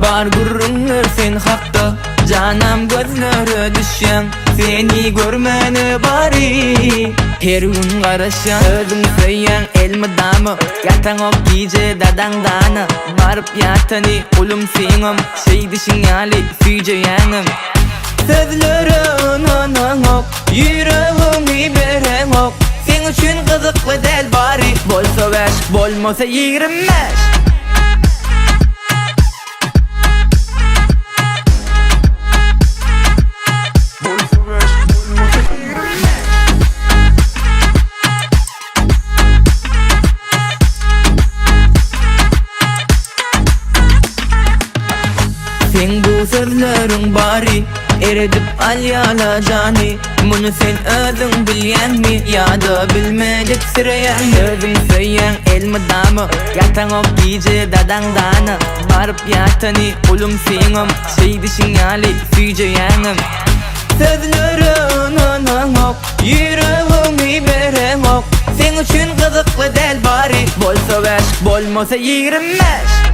Bar gürrüňler sen hakda Janam gözlere düşýäň Seni görmäne bary Her gün garaşýan Özüň söýýäň elmydama Ýataňok gije dadaňdana Baryp ýatany ulumsyňam Şeýdişiň ýaly süýjeýäňem Sözlere ynanaňok Ýüregiňi bereňok Seň üçin gyzykly däl bary Bolsa bäş, bolmasa 25. Bolsa bäş, bolmasa 25. Seň bu sözleriň bary Eredip alýala jany Muny sen özüň bilýäňmi Ýa-da bilmedik sireýäňmi Özüň söýýäň elmydama Ýataňok gije dadaňdana Baryp ýatany ulumsyňam Şeýdişiň ýaly süýjeýäňem Sözlere ynanaňok Ýüregiňi bereňok Seň üçin gyzykly däl bary Bolsa bäş, bolmasa 25.